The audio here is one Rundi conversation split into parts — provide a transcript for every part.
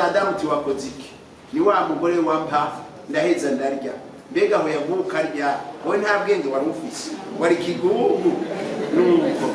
Adamu uti: "Wakoze iki?" "Ni wa mugore wampa, ndaheza ndarya." Mbega aho yaguka arya, wowe nta bwenge wari ufise, wari ikigugu. Nuko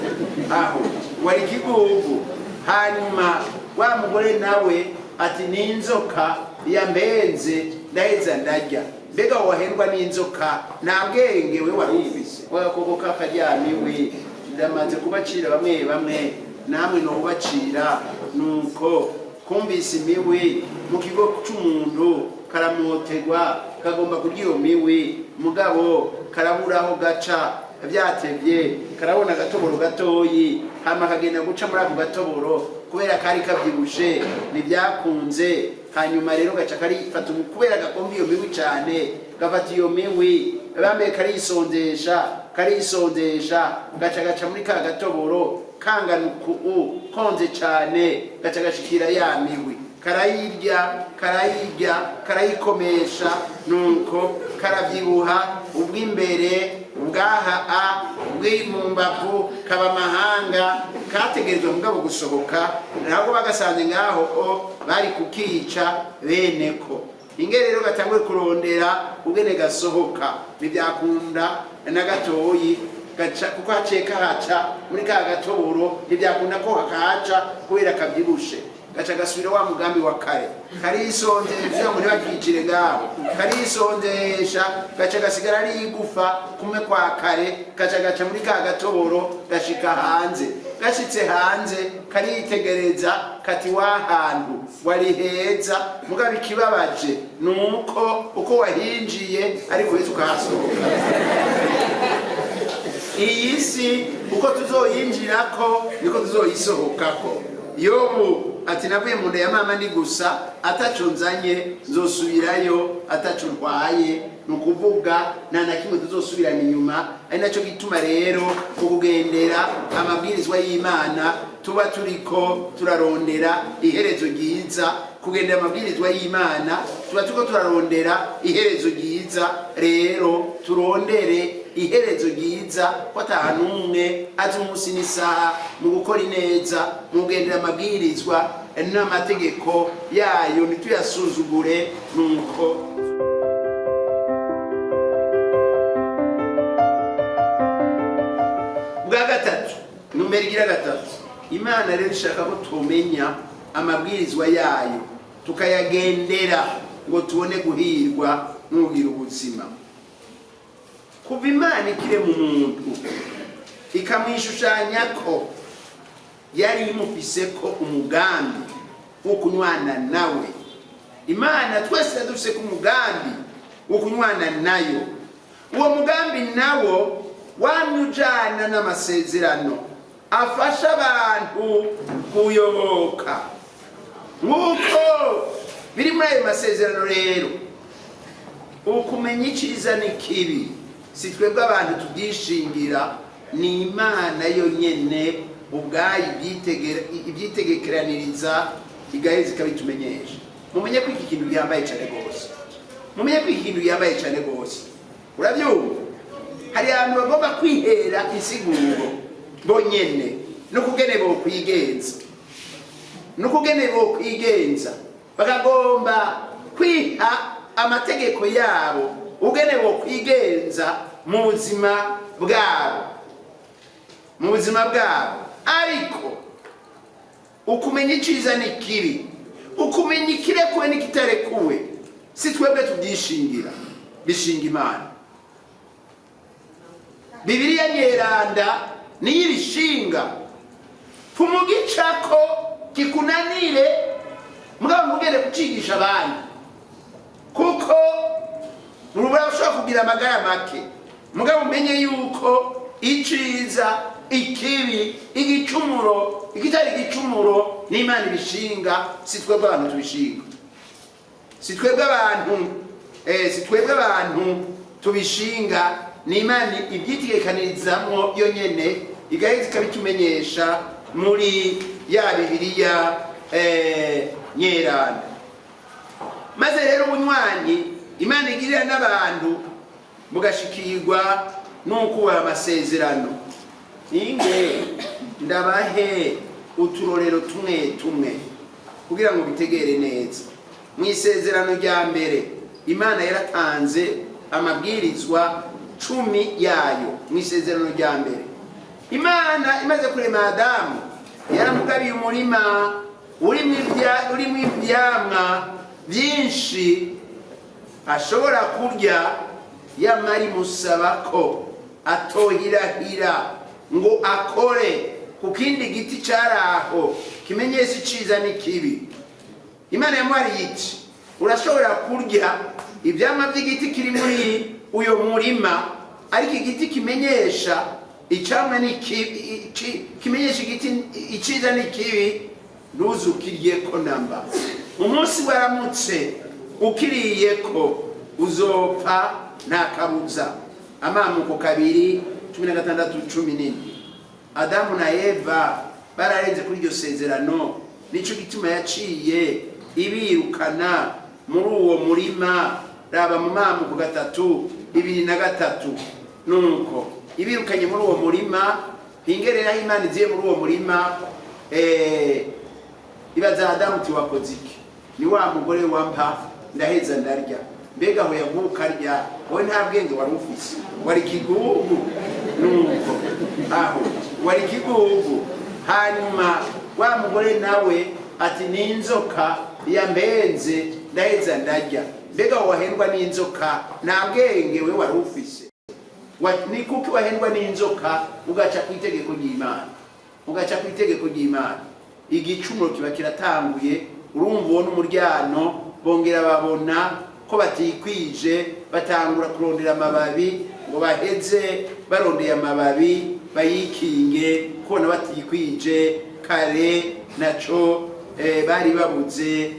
aho wari ikigugu. Hanyuma wa mugore nawe ati: "Ni inzoka yambenze, ndaheza ndarya." Mbega wahendwa n'inzoka, nta bwenge we wari ufise? Wagakoko kakaryamiwe, ndamaze kubacira bamwe bamwe, namwe nobacira. Nuko kumvise imiwi mu kigo c'umuntu, karamotegwa, kagomba kurya iyo miwi, mugabo karabura aho gaca. Vyatevye karabona agatoboro gatoyi, hama kagenda guca muri ako gatoboro. Kubera kari kavyibushe, ntibyakunze. Hanyuma rero gaca karifata, kubera gagomba iyo miwi cane, gafata iyo miwi bambaye, karisondesha, karisondesha, gaca gaca muri ka gatoboro kangana uku, konze cane, gaca gashikira ya miwi, karayirya, karayirya, karayikomesha. Nuko karavyibuha ubw'imbere, ubwaha a ubwi mu mbavu, kaba amahanga. Kategerezwa mugabo gusohoka, ntabwo bagasanze ngaho o bari kukica bene ko. Inge rero gatanguye kurondera ubwene gasohoka, ntibyakunda na gatoyi. Gaca kuko haciye kahaca muri ka gatoboro, ntibyakunda ko hakahaca kubera kabyibushe. Gaca gasubira wa mugambi wa kare, karisonzesha ngo ntibakicire ngaho, karisonzesha, gaca gasigara ari igufa kumwe kwa kare. Gaca gaca muri ka gatoboro, gashika hanze. Gashitse hanze karitegereza, kati: "Wa hantu wari heza, mugabo ikibabaje nuko uko wahinjiye ariko uheze ukahasohoka." Iyi si uko tuzoyinjirako niko tuzoyisohokako. Yobu ati: "Navuye mu nda ya mama ndi gusa, ataco nzanye, nzosubirayo ataco ntwaye." Ni ukuvuga nta na kimwe tuzosubirana inyuma. Ari nacyo gituma rero mu kugendera amabwirizwa y'Imana tuba turiko turarondera iherezo ryiza. Kugendera amabwirizwa y'Imana tuba turiko turarondera iherezo ryiza. Rero turondere iherezo ryiza, ko ata n'umwe azi umunsi n'isaha. Mu gukora ineza, mu kugendera amabwirizwa n'amategeko yayo, ntituyasuzugure. Nuko bwa gatatu, numero igira gatatu, Imana rero ishaka ko tumenya amabwirizwa yayo tukayagendera ngo tubone guhirwa n'ugira ubuzima. Kuva Imana ikirema umuntu ikamwishushanya, ko yari imufise ko umugambi wo kunywana nawe. Imana twese dufise ko umugambi wo kunywana nayo. Uwo mugambi nawo wamye ujana n'amasezerano afasha abantu kuyoboka nk'uko biri muri ayo masezerano. Rero ukumenya icyiza n'ikibi si twebwe abantu tubyishingira, ni Imana yonyene ubwayo ibyitegekeraniriza, igaheza ikabitumenyesha. Mumenye ko iki kintu gihambaye cyane rwose. Mumenye ko iki kintu gihambaye cyane rwose. Urabyumva, hari abantu bagomba kwihera insiguro bonyene n'ukugene bokwigenza, n'ukugene bokwigenza, bakagomba kwiha amategeko yabo ugene bokwigenza mu buzima bwabo, mu buzima bwabo. Ariko ukumenya icyiza n'ikibi, ukumenya ikirekuwe n'ikitarekuwe, si twebwe tubyishingira, bishinga Imana. Bibiliya Nyeranda niyo ibishinga. Pfumugicako kikunanire, mugabo ntugende kucigisha abandi, kuko urashobora kugira amagara make. Mugabo umenye yuko iciza, ikibi, igicumuro, ikitari igicumuro, n'Imana ibishinga, si twebwe abantu tubishinga, si twebwe abantu, si twebwe abantu tubishinga, ni Imana ibyitegekanirizamwo yonyene, igaheza ikabitumenyesha muri ya Bibiliya Nyeranda. Maze rero ubunywanyi Imana igirira n'abantu mugashikirwa n'ukubaha amasezerano. Inge ndabahe uturorero tumwe tumwe. Kugira ngo bitegere neza, mu isezerano rya mbere Imana yaratanze amabwirizwa 10 yayo. Mu isezerano rya mbere, Imana imaze kurema Adamu, yaramugabiye umurima urimo ivyamwa byinshi ashobora kurya, yamara imusaba ko atohirahira ngo akore ku kindi giti cari aho kimenyesha iciza n'ikibi. Imana yamuhariye iti: "Urashobora kurya ivyamwa vy'igiti kiri muri uyo murima, ariko igiti kimenyesha icamwa n'ikibi, kimenyesha igiti iciza n'ikibi, ntuzukiryeko namba. Umunsi waramutse ukiriyeko uzopfa nta kabuza." Amamuko 2:16-17. Adamu na Eva bararenze kuri iryo sezerano, nico gituma yaciye ibirukana muri uwo murima. Raba mu Mamuko 3:2 na 3. Nuko ibirukanye muri uwo murima, hingereraho Imana iziye muri uwo murima, ibaza Adamu uti: "Wakoze iki?" "Ni wa mugore wampa, ndaheza ndarya." Mbega aho yaguka arya, wowe nta bwenge wari ufise, wari kigugu? Nuko aho wari kigugu. Hanyuma wa mugore nawe ati: "Ni inzoka yambenze, ndaheza ndarya." Mbega wahendwa n'inzoka, nta bwenge we wari ufise? Ni kuki wahendwa n'inzoka ugaca ku itegeko ry'Imana, ugaca ku itegeko ry'Imana? Igicumuro kiba kiratanguye. Urumva uwo n'umuryano, bongera babona ko batikwije, batangura kurondera amababi ngo baheze barondeye amababi bayikinge kubona batikwije kare naco bari babuze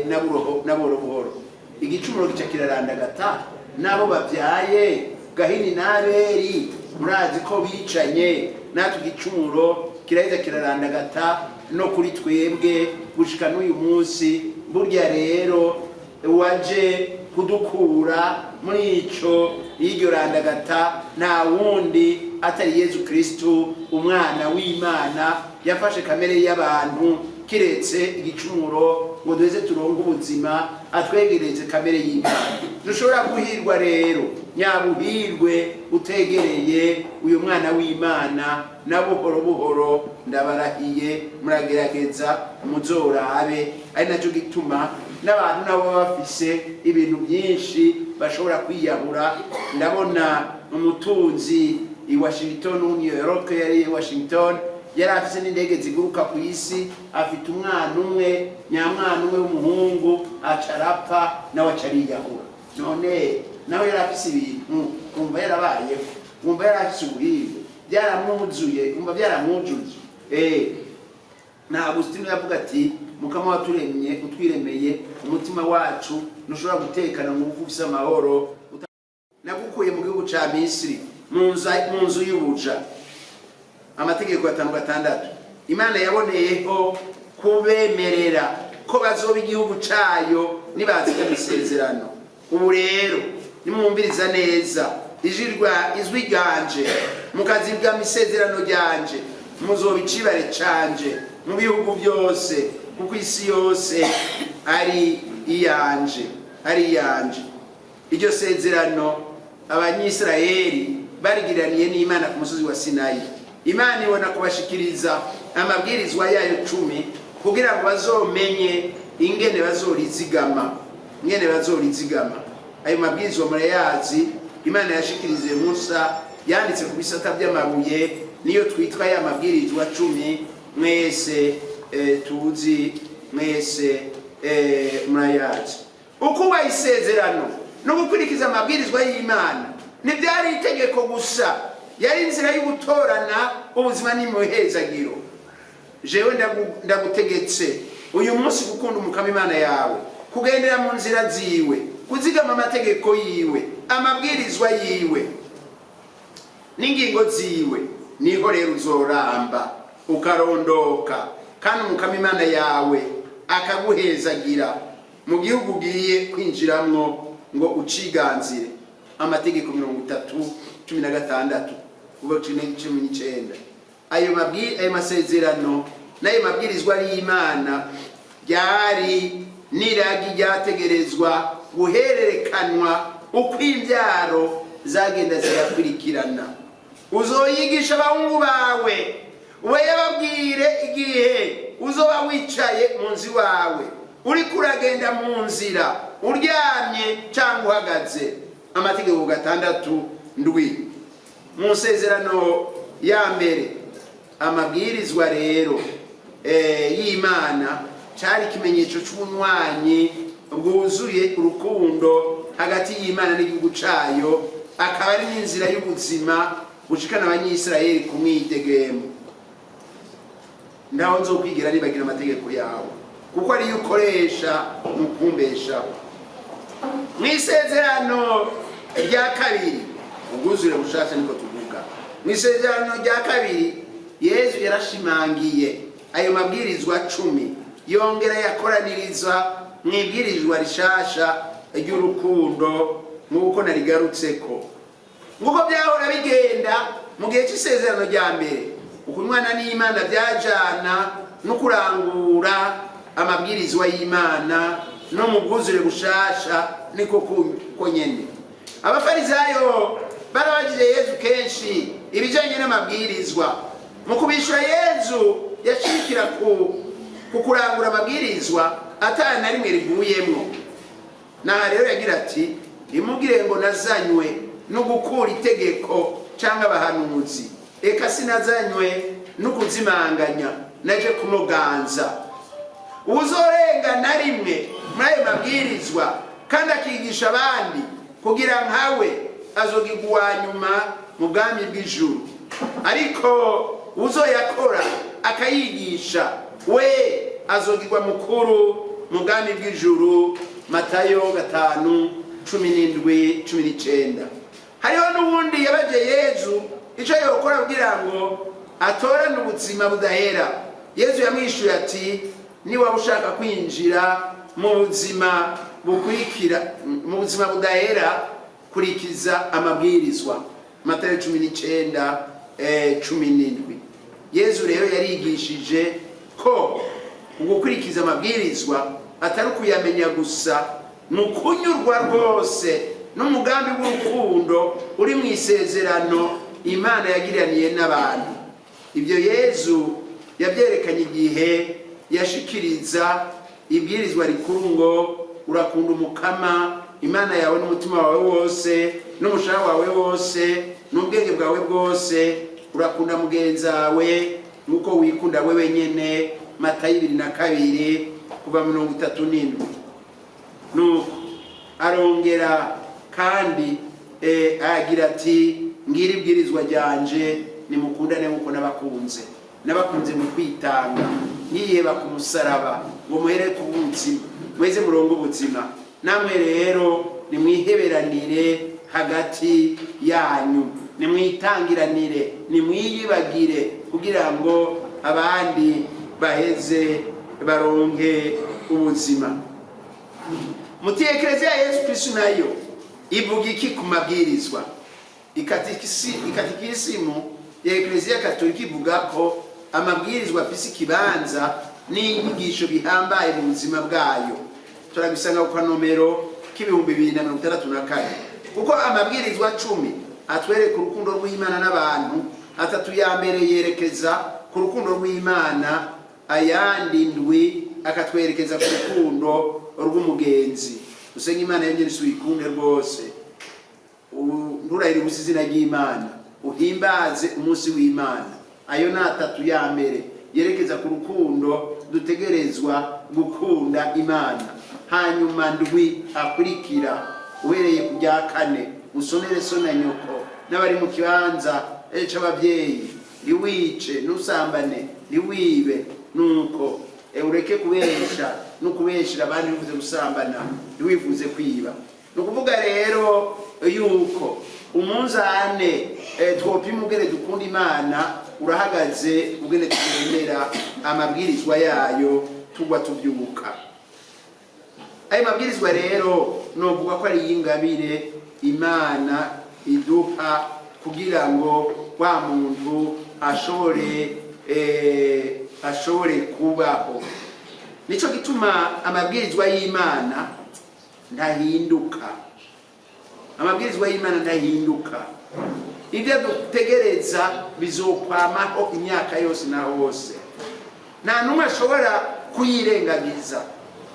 na buhoro buhoro igicumuro gica kirarandagata n'abo babyaye, Gahini n'Aberi. Murazi ko bicanye. Natwe igicumuro kiraheza kirarandagata no kuri twebwe gushika n'uyu munsi. Burya rero waje kudukura muri ico y'iryo randagata nta wundi atari Yezu Kristu, umwana w'Imana yafashe kamere y'abantu kiretse igicumuro, ngo duheze turonke ubuzima, atwegereze kamere y'Imana. Dushobora guhirwa rero nyabuhirwe utegereye uyu mwana w'Imana na buhoro buhoro. Ndabarahiye, muragerageza muzorabe. Ari nacyo gituma n'abantu nabo baba bafise ibintu byinshi bashobora kwiyahura. Ndabona umutunzi i Washington, New York, yari i Washington, yari afise n'indege ziguruka ku isi, afite umwana umwe, nyamwana umwe w'umuhungu, aca arapfa, nawe aca ariyahura. None nawe yari afise ibintu, wumva yarabayeho, wumva yari afise ubuhirwe, byaramwuzuye, wumva byaramwujuje. Na Agusitino yavuga ati: "Mukama waturemye, utwiremeye umutima wacu, ntushobora gutekana ngo uve ufise amahoro. Nagukuye mu gihugu ca Misiri, mu nzu y'ubuja." Amategeko 5:6. Imana yaboneyeho kubemerera ko bazoba igihugu cayo nibazigama isezerano. "Ubu rero nimwumviriza neza ijwi ryanje, mukazigama isezerano ryanje, muzoba icibare canje mu bihugu byose, kuko isi yose ari iyanje, ari iyanje." Iryo sezerano Abanyisirayeli barigiraniye n'Imana ku musozi wa Sinayi. Imana ibona kubashikiriza amabwirizwa yayo 10 kugira ngo bazomenye ingene bazorizigama, ingene bazorizigama. Ayo mabwirizwa murayazi. Imana yashikirije Musa, yanditse ku bisata by'amabuye, niyo twitwa ya mabwirizwa 10 mwese tuzi, mwese murayazi. Ukubaha isezerano no gukurikiza amabwirizwa y'Imana ntibyari itegeko gusa, yari inzira y'ugutorana ubuzima n'imuhezagiro. "Jewe ndagutegetse uyu munsi gukunda Umukama Imana yawe, kugendera mu nzira ziwe, kuzigama amategeko yiwe, amabwirizwa yiwe n'ingingo ziwe, niho rero uzoramba ukarondoka, kandi Umukama Imana yawe akaguhezagira mu gihugu ugiye kwinjiramwo ngo uciganzire." Amategeko 30:16 kuva 19. Ayo masezerano n'ayo mabwirizwa y'Imana. Ryari n'iragi ryategerezwa guhererekanwa uko imbyaro zagenda zirakurikirana. Uzoyigisha abahungu bawe, uyababwire igihe uzoba wicaye mu nzu iwawe, uriko uragenda mu nzira, uryamye cyangwa uhagaze. Amategeko 6:7. Mu nsezerano ya mbere, amabwirizwa rero y'Imana cyari ikimenyetso cy'ubunywanyi bwuzuye urukundo hagati y'Imana n'igihugu cayo, akaba ari n'inzira y'ubuzima bushikana Abanyisirayeli ku mwidegembo. Ndaho nzokwigira nibagira amategeko yawe, kuko ariyo ukoresha mu kumbeshaho. Mu isezerano rya kabiri, ubwuzure bushasha niko tuvuga, mu isezerano rya kabiri Yezu yarashimangiye ayo mabwirizwa 10, yongera yakoraniriza mu ibwirizwa rishasha ry'urukundo, nk'uko narigarutseko. Nk'uko byahora bigenda mu gihe cy'isezerano rya mbere, ukunywana n'Imana byajana no kurangura amabwirizwa y'Imana. No mu bwuzure bushasha niko ko nyene. Abafarizayo barabajije Yezu kenshi ibijanye n'amabwirizwa. Mu kubishura, Yezu yashikira ku kurangura amabwirizwa atana na rimwe riguyemwo. Naha rero yagira ati: "Ntimugire ngo nazanywe no gukura itegeko cyangwa abahanuzi. Eka sinazanywe no kuzimanganya, naje kunoganza. Uzorenga na rimwe muri ayo mabwirizwa kandi akigisha abandi kugira nkawe, azogirwa uwa nyuma mu bwami bw'ijuru. Ariko uzoyakora akayigisha, we azogirwa mukuru mu bwami bw'ijuru." Matayo 5:17-19. Hariho n'uwundi yabaje Yezu icyo yokora kugira ngo atorane ubuzima budahera. Yezu yamwishuye ati: "Niwaba ushaka kwinjira mu buzima bukurikira, mu buzima budahera, kurikiza amabwirizwa." Matayo 19:17. Yezu rero yarigishije ko ugukurikiza amabwirizwa atari ukuyamenya gusa, ni ukunyurwa rwose n'umugambi w'urukundo uri mu isezerano Imana yagiraniye n'abantu. Ibyo Yezu yabyerekanye igihe yashikiriza ibwirizwa rikuru ngo: "Urakunda Umukama Imana yawe n'umutima wawe wose, n'umushaha wawe wose, n'ubwenge bwawe bwose. Urakunda mugenzi wawe nk'uko wikunda wewe nyene." Matayo 22 kuva 37. Nuko arongera kandi agira ati: "Ngira ibwirizwa ryanje: nimukundane nk'uko nabakunze. Nabakunze mu kwitanga, nkiyeba ku musaraba ngo muhere ku buzima, mweze murongo ubuzima. Namwe rero nimwiheberanire hagati yanyu, nimwitangiranire, nimwiyibagire kugira ngo abandi baheze baronke ubuzima." Muti: "Ekereziya ya Yesu Kristu nayo ivuga iki ku mabwirizwa?" Ikatikisimu ya Ekereziya Katolika ivuga ko amabwirizwa afise ikibanza n'inyigisho bihambaye mu buzima bwayo. Turabisanga ku kanomero k'2064. Kuko amabwirizwa 10 atwereka urukundo rw'Imana n'abantu, atatu ya mbere yerekeza ku rukundo rw'Imana, ayandi ndwi akatwerekeza ku rukundo rw'umugenzi. Usenga Imana yonyine, si uyikunde rwose. Nturahire ubusa izina ry'Imana, uhimbaze umunsi w'Imana. Ayo ni atatu ya mbere yerekeza ku rukundo dutegerezwa gukunda Imana. Hanyuma ndwi akurikira, uhereye ku rya kane, usonere so na nyoko n'abari mu kibanza c'ababyeyi, ntiwice, ntusambane, ntiwibe, nuko ureke kubesha no kubeshera abandi, bivuze gusambana, ntiwifuze kwiba. Ni ukuvuga rero yuko umunzane twopima ubwene dukunda Imana urahagaze ubwene tugendera amabwirizwa yayo tugwa tubyuka. Ayo mabwirizwa rero novuga ko ari iy'ingabire Imana iduha kugira ngo wa muntu ashobore kubaho. Nico gituma amabwirizwa y'Imana ntahinduka. Amabwirizwa y'Imana ntahinduka. Ibyo dutegereza bizokwamaho imyaka yose na hose, nta n'umwe ashobora kuyirengagiza.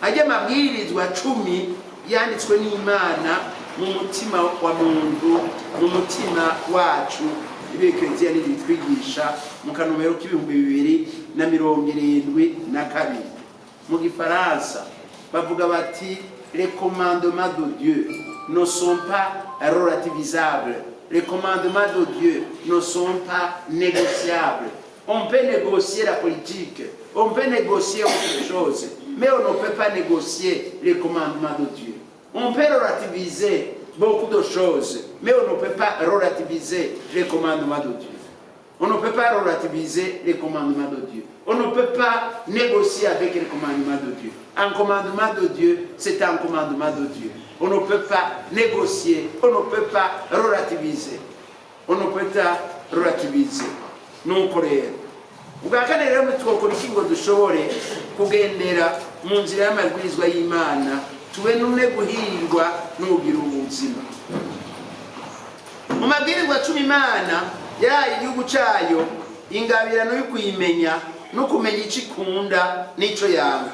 Ajya amabwirizwa 10 yanditswe n'Imana mu mutima wa muntu, mu mutima wacu. Ibyo Ekereziya ntibitwigisha mu kanomero k'2072. Mu Gifaransa bavuga bati: "Les commandements de Dieu ne sont pas relativisables, les commandements de Dieu ne sont pas négociables." On peut négocier la politique, on peut négocier autre chose, mais on ne peut pas négocier les commandements de Dieu. On peut relativiser beaucoup de choses, mais on ne peut pas relativiser les commandements de Dieu. On ne peut pas relativiser les commandements de Dieu. On ne peut pas négocier avec les commandements de Dieu. Un commandement de Dieu, c'est un commandement de Dieu. On ne peut pas négocier, on ne peut pas relativiser. On ne peut pas relativiser. Nuko rero, ubwa kane rero, twokora iki ngo dushobore kugendera mu nzira y'amabwirizwa y'Imana, tube nune guhirwa n'ugira ubuzima? Mu mabwirizwa 10 Imana yahaye igihugu cyayo ingabirano yo kuyimenya no kumenya icyo ikunda n'icyo yanga.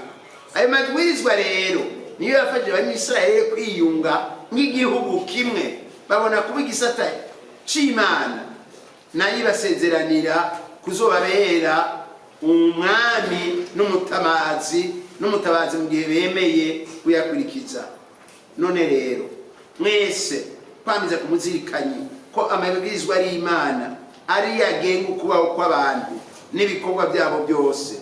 Ayo mabwirizwa rero niyo yafashije Abanyisirayeli kwiyunga nk'igihugu kimwe, babona kuba igisata c'Imana, nayo ibasezeranira kuzobabera umwami n'umutabazi mu gihe bemeye kuyakurikiza. None rero mwese kwamiza kumuzirikanyi ko amabwirizwa ari Imana ari yagenga ukubaho kw'abantu n'ibikorwa byabo byose.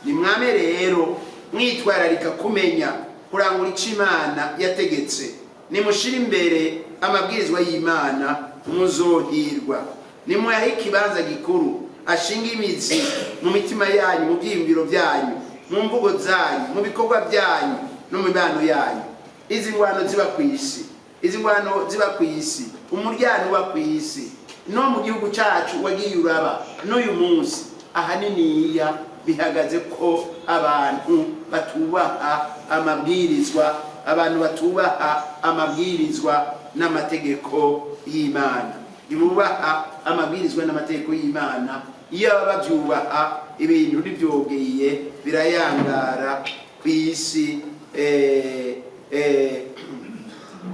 Nimwame rero mwitwararika kumenya kurangura icyo Imana yategetse. Nimushire imbere amabwirizwa y'Imana, muzohirwa. Nimuyahe ikibanza gikuru, ashinga imizi mu mitima yanyu, mu byiyumviro byanyu, mu mvugo zanyu, mu bikorwa byanyu no mu mibano yanyu. Izi ngwano ziba ku isi, izi ngwano ziba ku isi, umuryano uba ku isi no mu gihugu cyacu wagiye uraba n'uyu munsi, ahaniniya bihagaze ko abantu batubaha amabwirizwa, abantu batubaha amabwirizwa n'amategeko y'Imana. Ntibubaha amabwirizwa n'amategeko y'Imana. Iyo baba babyubaha, ibintu ntibyogeye birayangara ku isi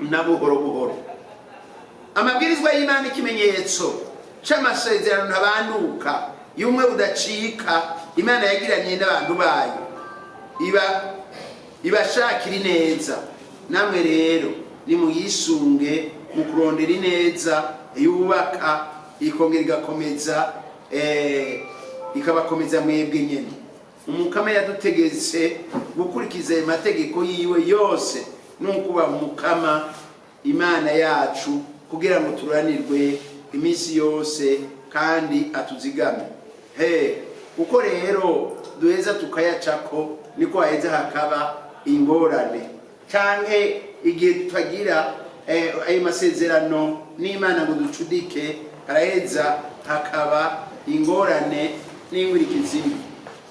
na buhoro buhoro. Amabwirizwa y'Imana, ikimenyetso c'amasezerano ntabanduka y'umwe budacika Imana yagiranye n'abantu bayo, iba ibashakira ineza. Namwe rero nimuyisunge mu kurondera ineza yubaka, ikongera igakomeza, ikabakomeza mwebwe nyene. Umukama yadutegetse gukurikiza ayo mategeko yiwe yose n'ukubaha Umukama Imana yacu, kugira ngo turanirwe iminsi yose kandi atuzigame. He kuko rero duheza tukayacako, niko haheza hakaba ingorane, canke igihe tutagira ayo masezerano n'Imana ngo ducudike, haraheza hakaba ingorane n'inkwirikizi.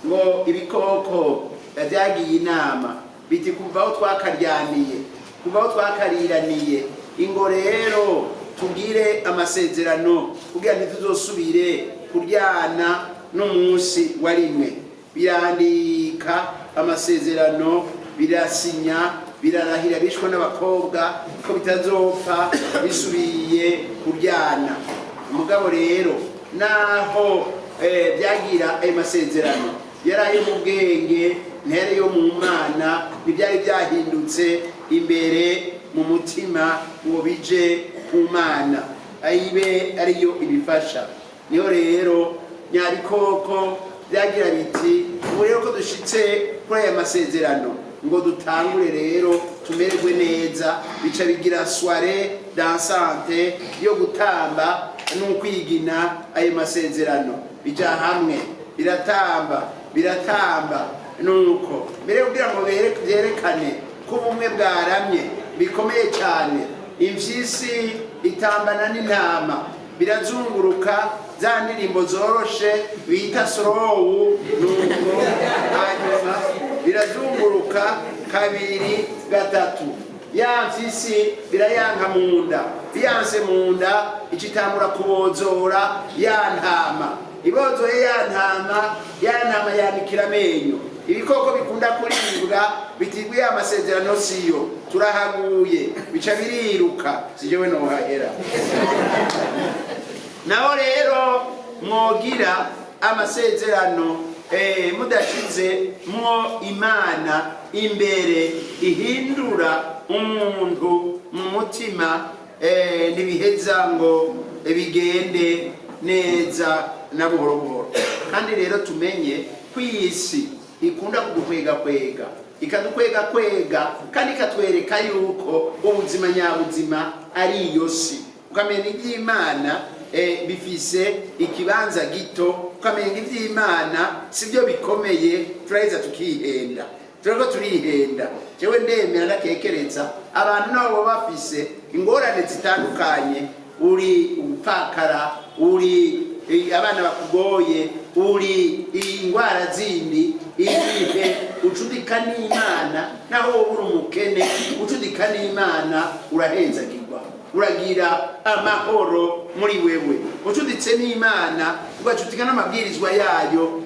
Ngo ibikoko byagiye inama biti: "Kuva aho twakaryaniye, kuva aho twakariraniye, ingo rero tugire amasezerano kugira ntituzosubire kuryana n'umunsi wa rimwe." Birandika amasezerano, birasinya, birarahira bishwe n'abakobwa ko bitazopfa bisubiye kuryana. Umugabo rero naho byagira ayo masezerano, yari ayo mu bwenge, ntiyari yo mu Mana. Ntibyari byahindutse imbere mu mutima ngo bije ku Mana ayibe ariyo ibifasha. Niho rero nyabikoko byagira biti: "Ubu rero ko dushitse kuri aya masezerano, ngo dutangure rero tumererwe neza." Bica bigira soirée dansante yo gutamba n'ukwigina ayo masezerano. Bija hamwe, biratamba, biratamba. Nuko mbere kugira ngo byerekane ko ubumwe bwaramye bikomeye cyane, imfyisi itambana n'intama, birazunguruka za ndirimbo zoroshe bita slow. Nuko hanyuma Hanyuma birazunguruka kabiri, gatatu, ya mfyisi birayanka mu nda. Biyanse mu nda, icitangura kubozora ya ntama. Ibozoye ya ntama, ya ntama yanikira amenyo. Ibikoko bikunda kuribwa bitigwiye amasezerano siyo turahaguye, bica biriruka. Sijewe nohahera. Naho rero mwogira amasezerano mudashize mwo Imana imbere ihindura umuntu mu mutima, ntibiheza ngo bigende neza na buhoro buhoro. Kandi rero tumenye ko iyi si ikunda kudukwega kwega, ikadukwega kwega, kandi ikatwereka yuko ubuzima nyabuzima ari iyo si. Ukamenya iby'Imana bifise ikibanza gito, ukamenya iby'Imana sibyo bikomeye. Turaheza tukihenda, turiko turihenda. Jewe ndemera, ndakekereza abantu nabo baba bafise ingorane zitandukanye: uri umupfakara, uri abana bakugoye, uri ingwara zindi. Igihe ucudika n'Imana, naho wowe uri umukene, ucudika n'Imana urahenzagirwa, uragira amahoro muri wewe. Ucuditse n'Imana, ugacutika n'amabwirizwa yayo,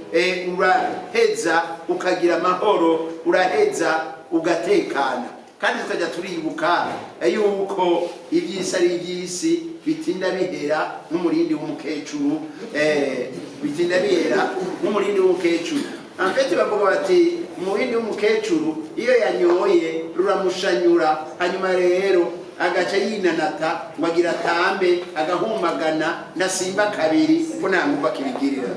uraheza ukagira amahoro, uraheza ugatekana. Kandi tukajya turibuka yuko iby'isi ari iby'isi, bitinda bihera nk'umurindi w'umukecuru, bitinda bihera nk'umurindi w'umukecuru. En fait, bavuga bati umurindi w'umukecuru iyo yanyoye ruramushanyura, hanyuma rero agaca yinanata ngo agira atambe, agahumagana, ndasimba kabiri ko nta nguvu akibigirira.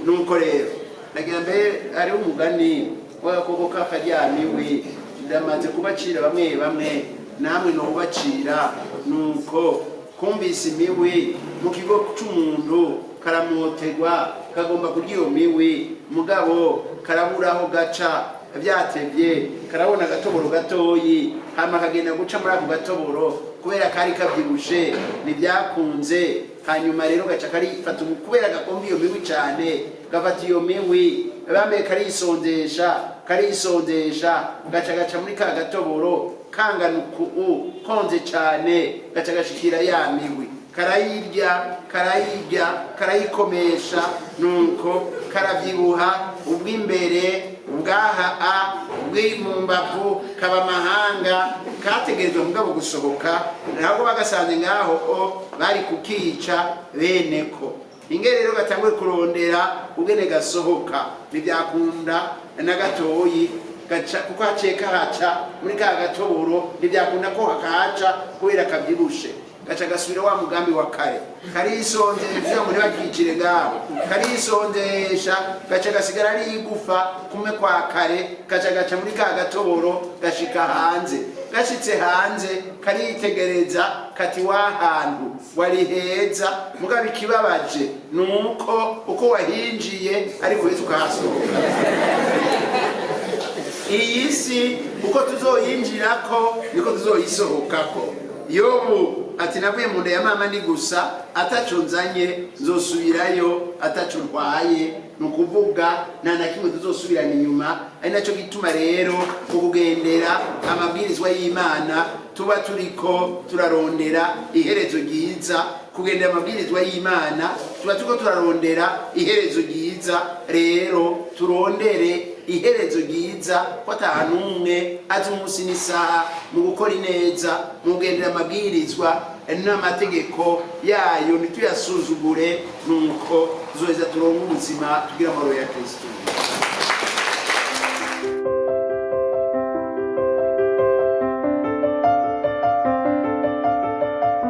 Nuko rero nagira mbere hariho umugani w'agakoko k'akaryamiwi, ndamaze kubacira bamwe bamwe, namwe nowubacira. Nuko kumvise imiwi mu kigo c'umuntu, karamotegwa, kagomba kurya iyo miwi, mugabo karabura aho gaca. Vyatevye karabona agatoboro gatoyi, hama kagenda guca muri ako gatoboro. Kubera kari kavyibushe ntibyakunze. Hanyuma rero gaca karifata kubera gagomba iyo miwi cane, gafata iyo miwi bambe, karisondesha, karisondesha, gaca gaca muri ka gatoboro kangana uku, konze cane, gaca gashikira ya miwi, karayirya, karayirya, karayikomesha. Nuko karavyibuha ubw'imbere, ubwaha a ubwi mu mbavu, kaba amahanga. Kategerezwa mugabo gusohoka, ntabwo bagasanze ngaho o bari kukica bene ko. Inge rero gatanguye kurondera ubwene gasohoka, ntibyakunda na gatoyi. Gaca kuko haciye kahaca muri ka gatoboro, ntibyakunda ko hakahaca kubera kabyibushe. Gaca gasubira wa mugambi wa kare, karisonzesha ngo ntibakicire ngaho, karisonzesha, gaca gasigara ari igufa kumwe kwa kare. Gaca gaca muri ka gatoboro, gashika hanze. Gashitse hanze karitegereza, kati wa hantu wari heza, mugabo ikibabaje nuko uko wahinjiye ariko uheze ukahasohoka. Iyi si uko tuzoyinjirako niko tuzoyisohokako. Yobu ati navuye mu nda ya mama ndi gusa, ataco nzanye, nzosubirayo ataco ntwaye. Ni ukuvuga nta na kimwe tuzosubirana inyuma. Ari nacyo gituma rero mu kugendera amabwirizwa y'Imana tuba turiko turarondera iherezo ryiza. Kugendera amabwirizwa y'Imana tuba turiko turarondera iherezo ryiza. Rero turondere iherezo ryiza, ko ata n'umwe azi umunsi n'isaha. Mu gukora ineza, mu kugendera amabwirizwa n'amategeko yayo, ntituyasuzugure, nuko tuzoheza turonke ubuzima, tugira amahoro ya Kristo.